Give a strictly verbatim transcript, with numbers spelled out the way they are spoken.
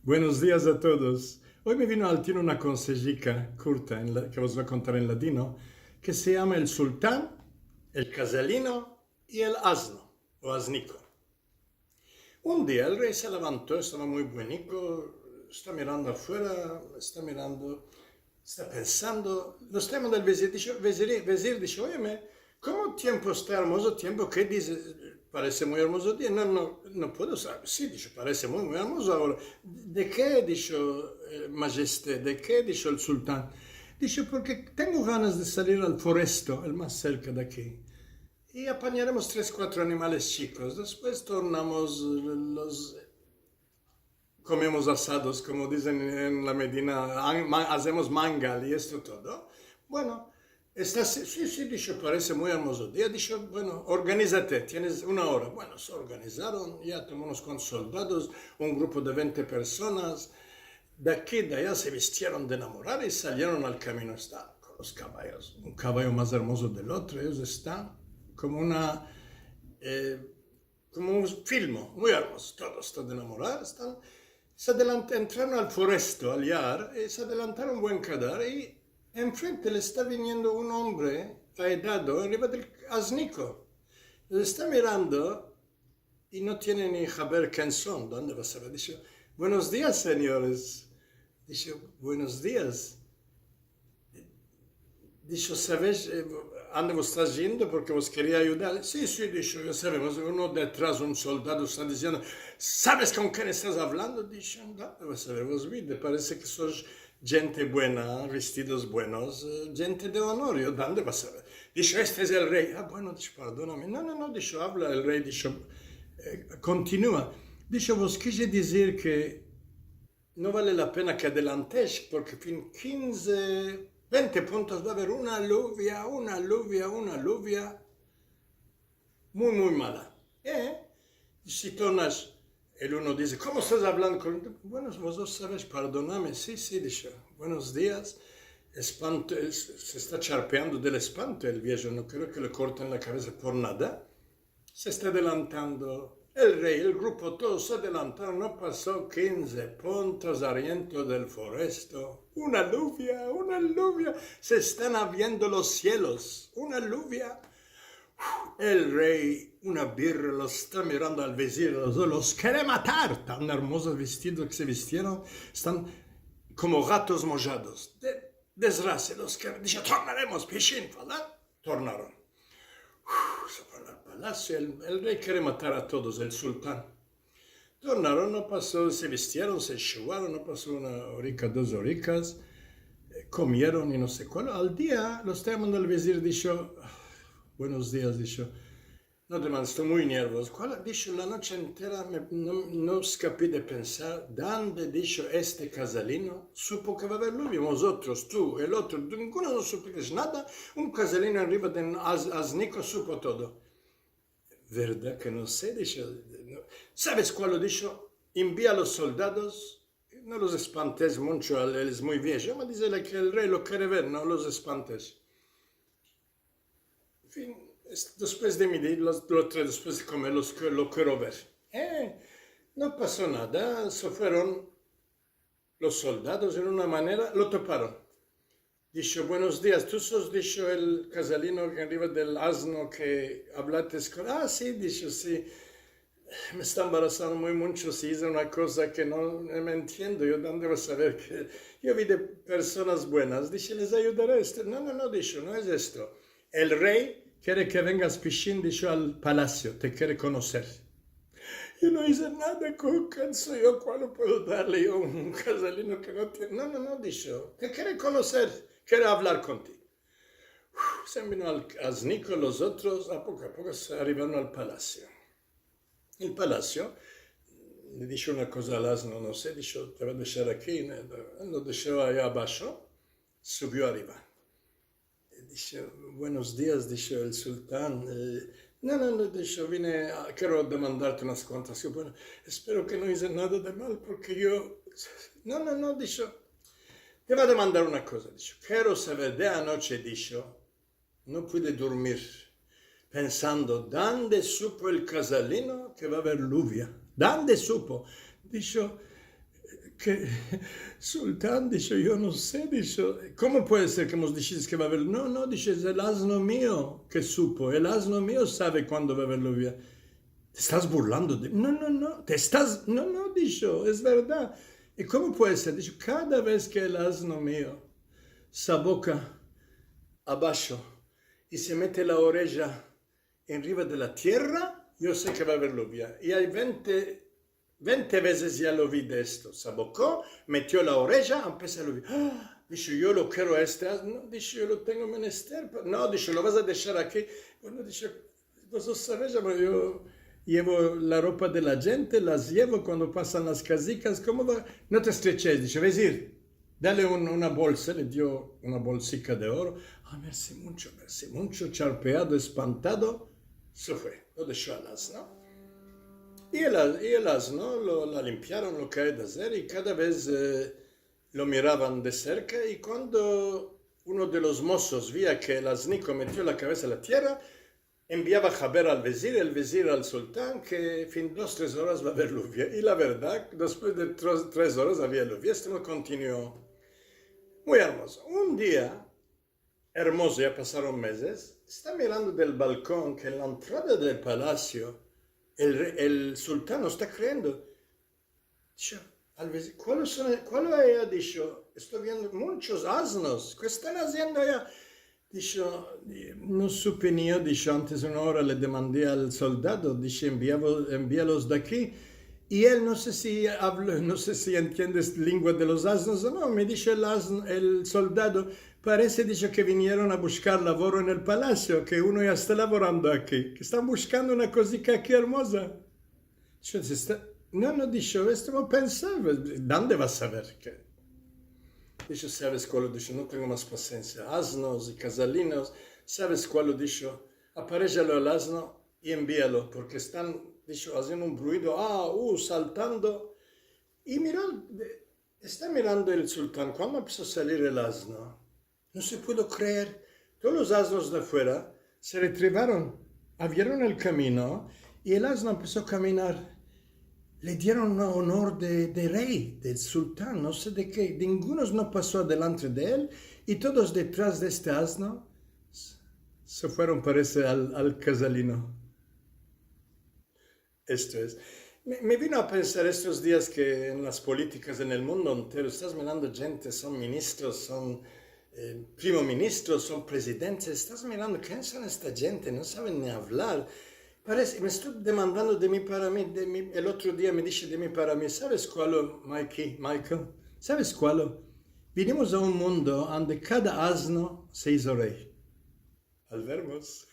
Buenos dias a todos. Oy me vino al tino una konsejika kurta en la, ke vos vo a kontar en ladino, ke se yama El Sultan, El Kazalino i el Azno, o Azniko. Un dia el rey se levanto, estava muy bueniko, esta mirando afuera, esta mirando, esta pensando. Lo esta yamando el vezir, disho, vezir, vezir, disho, "Oyeme, komo tiempo esta ermozo tiempo? Ke dizes? Parese muy ermozo dia." "No, no, no puedo saver." "Si," disho, "parese muy, muy ermozo agora." "De ke?" disho, eh, "Majeste, de ke?" disho el sultan. Disho, "Porke tengo ganas de salir al foresto, el mas serka de aki. I apanyaremos tres, kuatro animales chikos. Despues tornamos, eh, los, komemos asados, komo dizen en la Medina, an-, ma-, azemos mangal i esto todo." "Bueno, esta, si, si, si," disho, "parese muy ermozo dia." Disho, "Bueno, organizate, tienes una ora." Bueno, se organizaron, ya tomo unos kuantos soldados, un grupo de vente personas, de aki, de aya, se vistieron de enamorar i salieron al kamino. Esta kon los kavayos, un kavayo mas ermozo del otro, eyos estan komo una, eh, komo un filmo, muy ermozo, todo esta de enamorar, estan, se adelant-, entraron al foresto, al yar, i se adelantaron buen kadar, i enfrente le esta viniendo un ombre aedado, enriva del azniko. Le esta mirando, i no tiene ni haber ken son, donde va a saver? Disho, "Buenos dias, senyores." Disho, "Buenos dias." Disho, "Saves, eh, ande vos estas yendo? Porke vos keria ayudar." "Si, si," disho, "ya savemos." Uno detras, un soldado, esta diziendo, "Saves kon ken estas avlando?" Disho, "Donde va a saver? Vos vi, parese ke sos djente buena, vestidos buenos, eh, djente de onor, yo donde va a saver?" Disho, "Este es el rey." "Ah, bueno," disho, "pardoname." "No, no, no," disho, "avla el rey," disho, eh, "kontinua." Disho, "Vos kije dizir ke no vale la pena ke adelantesh, porke fin kinze, vente puntos va a aver una aluvia, una aluvia, una aluvia muy, muy mala." Eh? Si tornas, el uno dize, "Komo estas avlando kon?" "Bueno, vos dos saves, pardoname." "Si, si," disho, "buenos dias." Espanto, es-, se esta charpeando del espanto el viejo, no kreo ke le korten la kavesa por nada. Se esta adelantando el rey, el grupo, todos se adelantaron, no paso kinze puntos, ariento del foresto, una aluvia, una aluvia, se estan abriendo los sielos, una aluvia. El rey, una birra, los esta mirando al vezir, los, los kere matar, tan ermozos vestidos ke se vistieron, estan komo gatos mojados. De-, desgrasia, los kere, disho, "Tornaremos, pishin," falan. Tornaron. Uf, se fueron al palasio, el, el rey kere matar a todos, el sultan. Tornaron, no paso, se vistieron, se enxuvaron, no paso una orika, dos orikas, eh, komieron i no se kual. Al dia, lo esta yamando el vezir, disho, "Buenos dias," disho. "No te mandes, esto muy nervozo." "Kual?" Disho, "La noche entera me, no, no eskapi de pensar, donde," disho, "este Kazalino supo ke va a aver luvia? Vozotros, tu, el otro, ninguno no supites nada, un Kazalino enriva de un az-, azniko supo todo." "Verdad ke no se," disho, no. "Saves kual?" disho, "Envia a los soldados, no los espantes muncho, el, el es muy viejo, ma dizele ke el rey lo kere ver, no los espantes." En fin, es-, despues de mi di-, los, lo tre-, despues de komer, los ke-, lo kero ver. Eh, no paso nada, se fueron los soldados, en una manera lo toparon. Disho, "Buenos dias, tu sos," disho, "el Kazalino ke enriva del azno ke avlates kon..." "Ah, si," disho, "si. Me esta embarasando muy muncho si ize una koza ke no, no me entiendo. Yo donde va a saver ke yo vi de personas buenas?" Disho, "Les ayudare." "Este, no, no, no," disho, "no es esto. El rey kere ke vengas pishin," disho, "al palasio, te kere konoser." "Yo no ize nada, ko-, ken so yo, kual puedo darle yo un Kazalino ke no tiene?" "No, no, no," disho, "te kere konoser, kere avlar kontigo." Uf, se vino al azniko, los otros, a poko a poko se arivaron al palasio. El palasio, le disho una koza al azno, no se, disho, "Te vo a deshar aki," no, no, lo desho aya abasho, suvio ariva. Disho, "Buenos dias," disho, "el sultan." Eh, "No, no, no," disho, "vine a, kero demandarte unas kuantas kozas." "Bueno, espero ke no ize nada de mal, porke yo..." "No, no, no," disho, "te vo a demandar una koza," disho. "Kero saver, de anoche," disho, "no pude durmir pensando, donde supo el Kazalino ke va a aver luvia? Donde supo?" Disho, Ke, Sultan, disho, yo no se, disho, komo puede ser ke mos dishites ke va aver? No, no, disho, es el azno mio ke supo, el azno mio save kuando va aver luvia. Te estas burlando de... No, no, no, te estas... No, no, disho, es verdad. I komo puede ser? Disho, kada vez ke el azno mio se aboka abasho i se mete la oreja enriva de la tierra, yo se ke va aver luvia. I ay vente, vente vezes ya lo vi de esto. Se aboko, metio la oreja, empesa a luvia. Ah, disho, yo lo kero a este azno. No, disho, yo lo tengo menester. No, disho, lo vas a deshar aki. Bueno, disho, vos saves, ya, yo yevo la ropa de la djente, las yevo kuando pasan las kazikas. Komo va? No te estreches, disho, vezir, dale un, una bolsa, le dio una bolsika de oro. Ah, mersi muncho, mersi muncho, charpeado, espantado, se fue, lo desho al azno. I el, a- i el azno lo, la limpiaron, lo ke ay de azer, i kada vez, eh, lo miravan de serka, i kuando uno de los mozos via ke el azniko metio la kavesa en la tierra, enviava a haber al vezir, el vezir al sultan, ke fin dos, tres oras va aver luvia. I la verdad, despues de tres, tres oras avia luvia. Esto no kontinuo. Muy ermozo. Un dia, ermozo, ya pasaron mezes, esta mirando del balkon ke en la entrada del palasio el re- el sultan no esta kreyendo. Disho, al vezir, kualo son, kualo ay aya? Disho, esto viendo munchos aznos. Ke estan aziendo aya? Disho, no supe ni yo, disho, antes de una ora le demandi al soldado, disho, enviavo- envialos de aki. I el, no se si avlo, no se si entiendes lengua de los aznos o no, me disho el azno, el soldado, parese, disho, ke vinieron a bushkar lavoro en el palasio, ke uno ya esta lavorando aki, ke estan bushkando una kozika aki ermoza. Disho, se esta- no, no, disho, esto no pensava, donde va a saver ke? Disho, saves kualo? Disho, no tengo mas pasensia. Aznos i kazalinos, saves kualo? Disho, aparejalo al azno i envialo, porke estan, disho, aziendo un bruido, ah, uh, saltando. I miro, de- esta mirando el sultan, kuando empeso a salir el azno, no se pudo kreer. Todos los aznos de afuera se retrivaron, avrieron el kamino i el azno empeso a kaminar. Le dieron un onor de, de rey, de sultan, no se de ke. Ninguno no paso adelante de el i todos detras de este azno s- se fueron, parese, al, al kazalino. Esto es. Me, me vino a pensar estos dias ke en las politikas en el mundo entero, estas mirando djente, son ministros, son, eh, primo ministros, son prezidentes, estas mirando, ken son esta djente? No saven ni avlar. Parese, me esto demandando de mi para mi, de mi, el otro dia me dishe de mi para mi, saves kualo, Mikey, Michael? Saves kualo? Vinimos a un mundo ande kada azno se izo rey. Al vermos.